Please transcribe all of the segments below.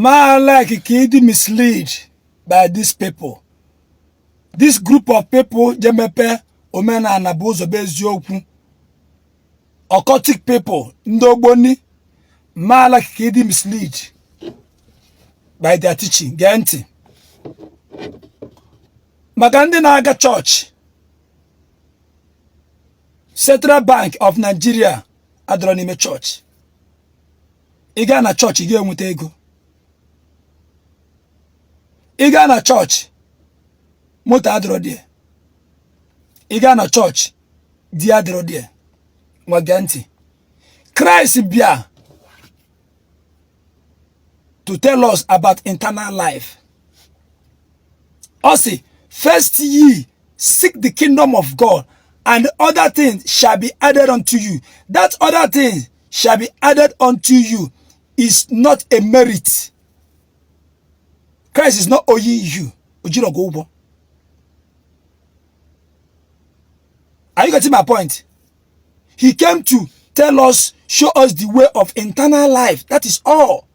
Ma like ka ị dị mislead by these people, this group of people je mepe Omenala Bụ Ụzọ Bụ Eziokwu, occultic people, ndị ogboni. Ma like ka ị dị mislead by their teaching. Gee ntị, maka ndị na-aga chọọchị, Central Bank of Nigeria adọrọ n'ime chọọchị. Ị gaa na chọọchị, ị ga-enweta ego. Ị gaa na chọọchị, moto adịrọ there. Ị gaa na chọọchị, di adịrọ there. Nwa, gee ntị. Christ bịa to tell us about eternal life. Ọ sị, "First ye seek the kingdom of God, and other things shall be added unto you." That other things shall be added unto you is not a merit. Christ is not owing you. O jiro gị ụgwọ. Are you getting my point? He came to tell us, show us the way of eternal life. That is all.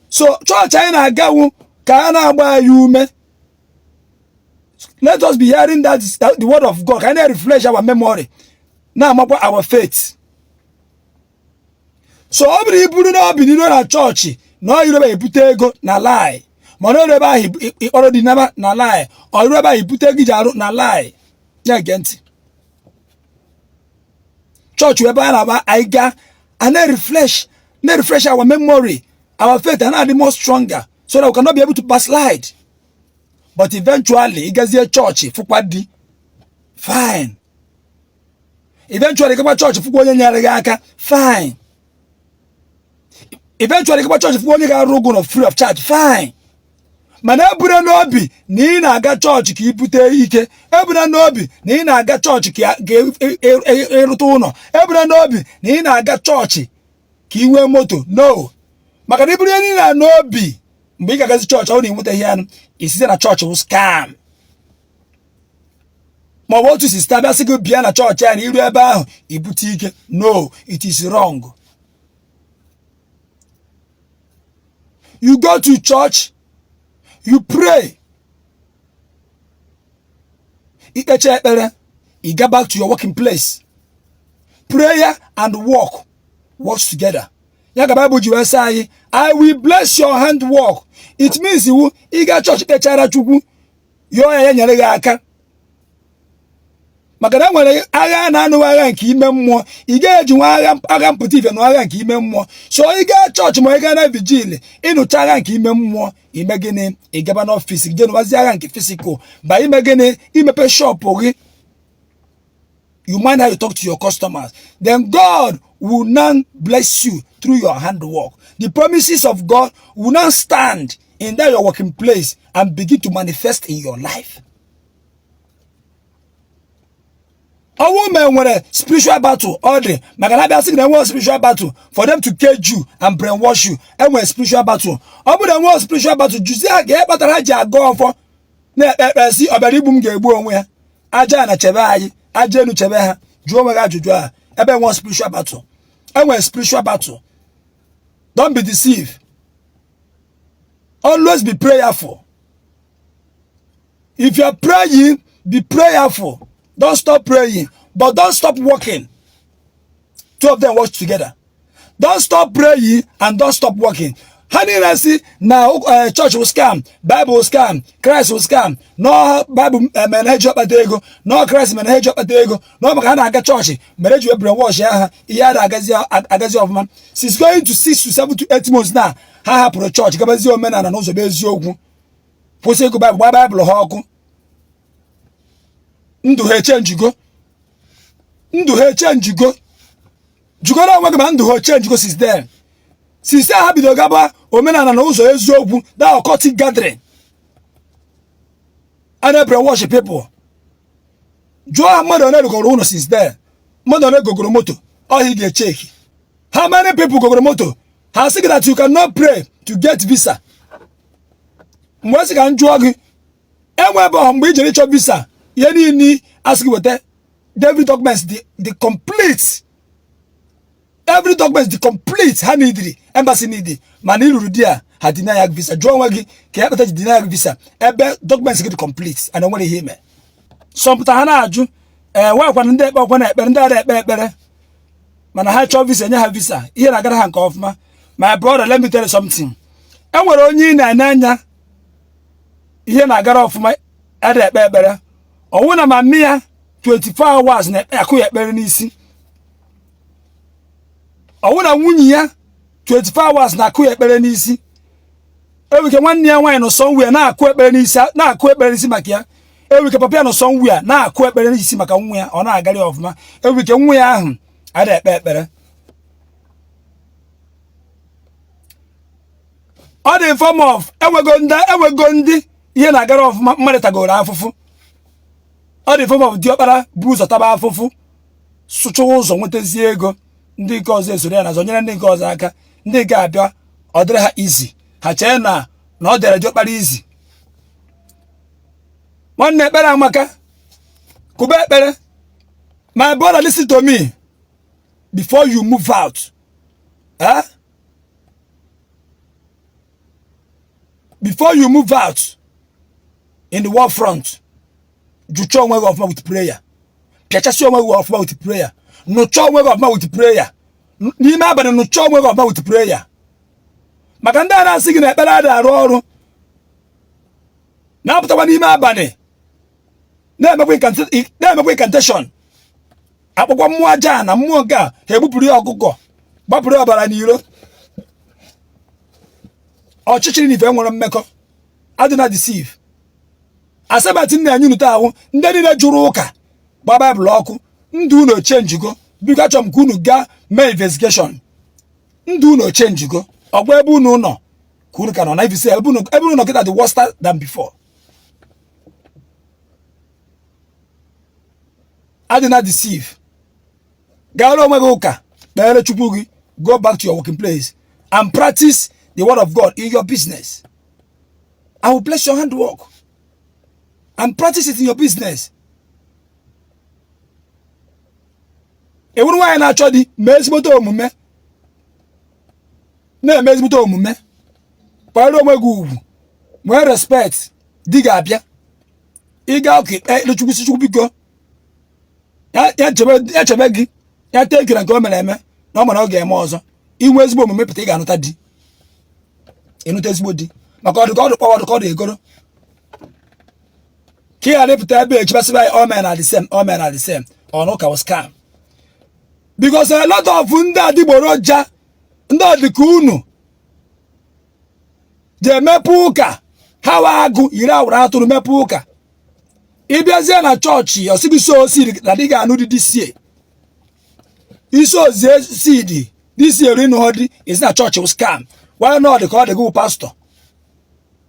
So chọọchị anyị na-agawu ka a na-agba anyị ume. Let us be hearing that the word of God ka anyị na-refresh our memory, na-amakwa our faith. So ọ bụrụ iburu n'obi n'iro na chọọchị na ọ irobe ebute ego na lie, mana ọrụ ebe ahụ ịkpọrọ dị naba na lie, ọrụ ebe ahụ ibute ego iji arụ na lie. Na-ege ntị, chọọchị ebe a na-agba anyị gaa a na-refresh our memory, our faith a na-adị more stronger so that we cannot be able to backslide. But eventually ị gazie chọọchị fụkwa di, fine. Eventually gakwa chọọchị fụkwa onye nyere gị aka, fine. Eventually gakwa chọọchị fụkwa onye ga-arụ ụgwọ nọ free of charge, fine. Mana eburu n'obi na ị na-aga chọọchị ka ị bute ike, eburu n'obi na ị na-aga chọọchị ka ịrụta ụlọ, eburu n'obi na ị na-aga chọọchị ka ị nwee moto, no. Maka na iburu ihe niile n'obi, mgbe ị ga-agazi chọọchị, ọ na ịnweta ihe anụ isize na chọọchị wụ scam, ma ọ bụ otu sister bịa sị gị bịa na chọọchị a na iru ebe ahụ ibute ike. No, it is wrong. You go to church, you pray, ikpecha ekpere, you get back to your working place. Prayer and work works together. Ya ka Bible ji wee sị anyị, "I will bless your handwork." It means iwu ịga chọọchị kpechara Chukwu, yọọ ya, ya nyere gị aka, maka na e nwere agha a na-anụ, agha nke ime mmụọ. Ị gaghị eji nwa agha mpụta ife na agha nke ime mmụọ. So ị gaa chọọchị ma ị gaa na vigil, ịnụcha agha nke ime mmụọ, ime gịnị? Ị gaba n'ọfịs gị jee nụwazi agha nke physical ba ime gịnị? Imepe shop gị. You mind how you talk to your customers, then God will now bless you through your handwork. The promises of God will now stand in that your working place and begin to manifest in your life. Ọnwụ ma enwere spiritual battle ọ dị, maka na abịa sị gị na enwere spiritual battle for them to cage you and brainwash you. Enwere spiritual battle. Ọ bụrụ na enwere spiritual battle, jụzie ha ka ihe kpatara ha ji agọ ọfọ, na-ekpe ekpere sị ọ bịara igbu m ga-egbu onwe ya, aja na chebe anyị, aja enu chebe ha. Jụọ onwe gị ajụjụ a. Ebe enwere spiritual battle, enwere spiritual battle. Don't be deceived. Always be prayerful. If you are praying, be prayerful. Don't stop praying, but don't stop working. Two of them work together. Don't stop praying and don't stop working. Ha niile si na church will scam, Bible will scam, Christ will scam. No, Bible mere ha eji ọkpata ego. No, Christ mere ha eji ọkpata ego. No, maka ha na-aga chọọchị mere eji wee brainwash ha, ihe a na-agazi agazi ọfụma. Since going to 6 to 7 to 8 months now, ha hapụrụ chọọchị gabazie Omenala n'Ụzọ Bụ Eziokwu, kwụsị ịgụ Baịbụl, gbaa Baịbụl ha ọkụ. Ndụ ha echenjigo, ndụ ha echenjigo. Jụgoro onwe gị ma ndụ ha echenjigo since then, since ha bido gaba Omenala na Ụzọ Eziokwu, that occultic gathering a na-brainwash people. Jụọ ha mmadụ one rugoro ụlọ since then, mmadụ one gogoro moto. Ọhịa ị ga-echeki how many people gogoro moto. Ha sị gị that you cannot pray to get visa. Mgbe sị ka m jụọ gị, enwe ebe ọhụ mgbe i jere ịchọ visa, ihe niile asị gị weta, every documents dị complete, Every document dị complete ha neediri, embassy need, mana ị ruru there, ha deny ya visa. Jụọ onwe gị ka ya kpata ji deny ya visa ebe documents gị dị complete and o nwere ihe ime. Some pụta ha na-ajụ, ee, nwekwana ndị ekpe ọkwa na ekpere, ndị ada ekpe ekpere, mana ha chọọ visa, enye ha visa, ihe na-agara ha nke ọfụma. My brother, let me tell you something. E nwere onye ị na-ene anya ihe na-agara ọfụma ada ekpe ekpere, ọnwụ na mami ya 24 hours na-akụ ya ekpere n'isi, ọnwụ na nwunye ya 24 hours na-akụ ya ekpere n'isi. Enwere ike nwanne ya nwaanyị nọ somewhere na-akụ ekpere n'isi, na-akụ ekpere n'isi maka ya. Enwere ike papa ya nọ somewhere na-akụ ekpere n'isi maka nwa ya, ọ na-agara ya ọfụma. Enwere ike nwa ya ahụ ada ekpe ekpere. Ọ dị form of enwego ndị ihe na-agara ọfụma mmadụ tagoro afụfụ. Ọ dị form of diọkpara bu ụzọ taba afụfụ, sụchụwa ụzọ, nwetazie ego, ndị nke ọzọ esoro ya n'azụ, nyere ndị nke ọzọ aka, ndị nke abịa ọ dịrị ha easy, ha chee na na ọ dịrị diọkpara easy. Nwanne, ekpere amaka, kụba ekpere. My brother, listen to me before you move out. Eh? Before you move out in the war front, jụcha onwe gị ọfụma with prayer, pịachasị onwe gị ọfụma with prayer, nụcha onwe gị ọfụma with prayer n'ime abalị, nụcha onwe gị ọfụma with prayer. Maka ndị a na-asị gị na ekpere adị arụ ọrụ, na-apụtakwa n'ime abalị na-emekwa incantation, akpọkwa mmụọ aja na mmụọ nke a, ha egbupụrụ ya ọkụkọ, gbapụrụ ya ọbara n'iro. Ọchịchịrị na ife nwere mmekọ, adịna deceive. Assignment m na-enye unu taa ahụ, ndị niile jụrụ ụka gba baịbụl ọkụ, ndụ unu echenjigo. Biko, achọrọ m ka unu gaa mee investigation. Ndụ unu echenjigo? Ọgwa ebe unu nọ ka unu ka nọ na ifisi ebe unu nọ kịta dị worse than before. Adịna deceive. Gaara onwe gị ụka, kpeere Chukwu gị, go back to your working place and practice the word of God in your business. I will bless your handwork and practice it in your business. Ị wụrụ nwaanyị na-achọ di, mee ezigbote omume, na-eme ezigbote omume, kwanyere onwe gị ugwu, nwee respect, di ga-abịa. Ị gaa ụka, ekpere Chukwu, sị Chukwu biko ya chebe gị, ya tee ekere nke o mere eme na ọ mara ọ ga-eme ọzọ. I nwee ezigbo omume pụta, ị ga-anụta di, ịnụta ezigbo di, maka ọdụ ka ọdụ kpọwa ọdụ ka ọdụ egoro, ka ị ghara ịpụta ebe echibasịba anyị, all men are the same, all men are the same, ọ na ụka scam. Because a lot of ndị adịgboroja, ndị ọdịka unu ji emepe ụka, ha wa agụ yiri awụrụ atụrụ mepe ụka. Ị bịazie na chọọchị, ọ sị gị sow seed na di ga-anụ di this year. I sowzie seed this year, ịnụ di, ị sị na chọọchị scam. Why not? Ka ọ dị gị pastọ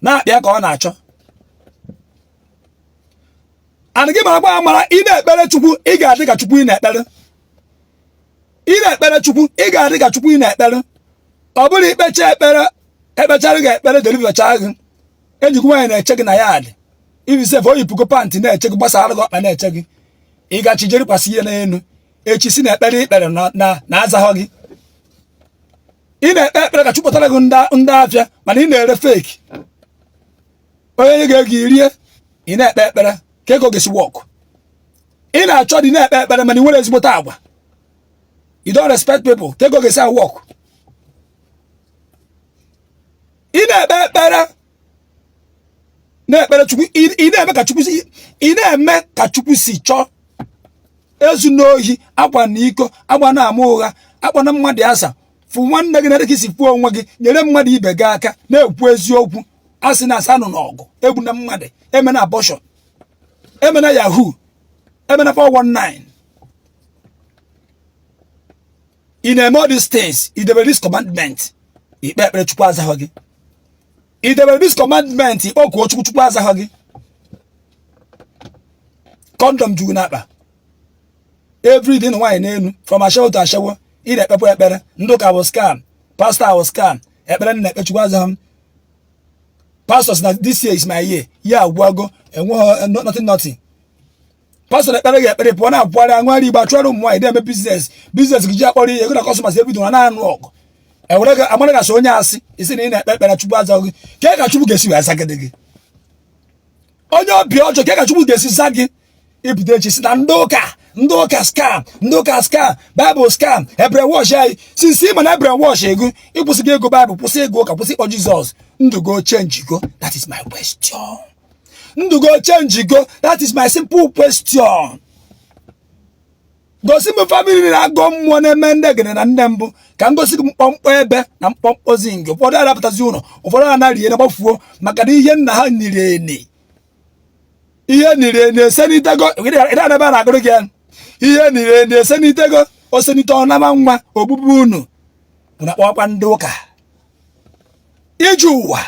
na-akpịa ka ọ na-achọ and gị mara amara. Ị na-ekpere Chukwu, ị ga-adị ka Chukwu ị na-ekpere. Ị na-ekpere Chukwu, ị ga-adị ka Chukwu ị na-ekpere. Ọ bụrụ ikpecha ekpere, ekpechara gị ekpere, delivercha gị, enyi gị nwaanyị na-eche gị na ya dị ibi sef, o yipụgo pantị na-eche gị, gbasara gị ọkpa na-eche gị, ị gachi jerikwasị ihe n'elu echi, sị na ekpere i kpere na azaghọ gị. Ị na-ekpe ekpere ka Chukwu kpọtara gị ndị afịa, mana ị na-ere fake. Onye nye gị ego irie, ị na-ekpe ekpere ka ego ga-esi work. Ị na-achọ di, na-ekpe ekpere, mana ị nwere ezigbote agwa, you don't respect people, ka ego ga-esi work. Ị na-ekpe ekpere, na-ekpere Chukwu, ị na-eme ka Chukwu si, ị na-eme ka Chukwu si chọọ. Ezuna ohi, akwana iko, agbana ama ụgha, akpọna mmadụ asa, fụ nwanne gị na dịka i si fụ onwe gị, nyere mmadụ ibe gị aka, na-ekwu eziokwu, asị na asa, anụna ọgụ, egbuna mmadụ, emena abortion, emena yahoo, emena 419. Ị na-eme all these things, i debere this commandment, i kpee ekpere, Chukwu azaghọ gị. I debere this commandment, ị kpọkuo Chukwu, Chukwu azaghọ gị. Condom juru n'akpa every day, nwaanyị n'elu, from ashawo to ashawo. Ị na-ekpekwa ekpere, ndị ụka bụ scam, pastor bụ scam, ekpere na-ekpe, Chukwu azaghọ m. Pastors na this year is my year, ya agwụgo, enweghị nothing, nothing. Pastor na-ekpere gị ekpere, pụọ na-akwụgharị, aṅụgharị igba, chụọrọ ụmụ nwaanyị, na-eme business. Business gị ji akpọrọ ihe ego na customers ebido na na-anụ ọgụ, ewere gị amara gasị onye asị isi na ị na-ekpe ekpere, Chukwu aza gị. Kee ka Chukwu ga-esi wee zagide gị, onye obi ọjọọ? Kee ka Chukwu ga-esi za gị? Ịpụta echi si na ndị ụka, ndị ụka scam, ndị ụka scam, Bible scam, e brainwash anyị. Since ịma na e brainwash ego, ịkwụsị gị ego Bible, kwụsị ego ụka, kwụsị ịkpọ Jizọs, ndụ go change go? That is my question. Ndụ go change go? That is my simple question. Gosi m family na-agọ mmụọ, na-eme ndị egene na nne mbụ, ka m gosi gị mkpọmkpọ ebe na mkpọmkpọ zinc. Ụfọdụ arapụtazi ụlọ, ụfọdụ anaghị na gbafuo maka na ihe nna ha niri eni, ihe niri eni esenitego. Ịda ebe a na-agụrụ gị ya. Ihe niri eni esenitego, osenite ọnama nwa ogbugbu unu unu akpọkwa ndị ụka ije ụwa.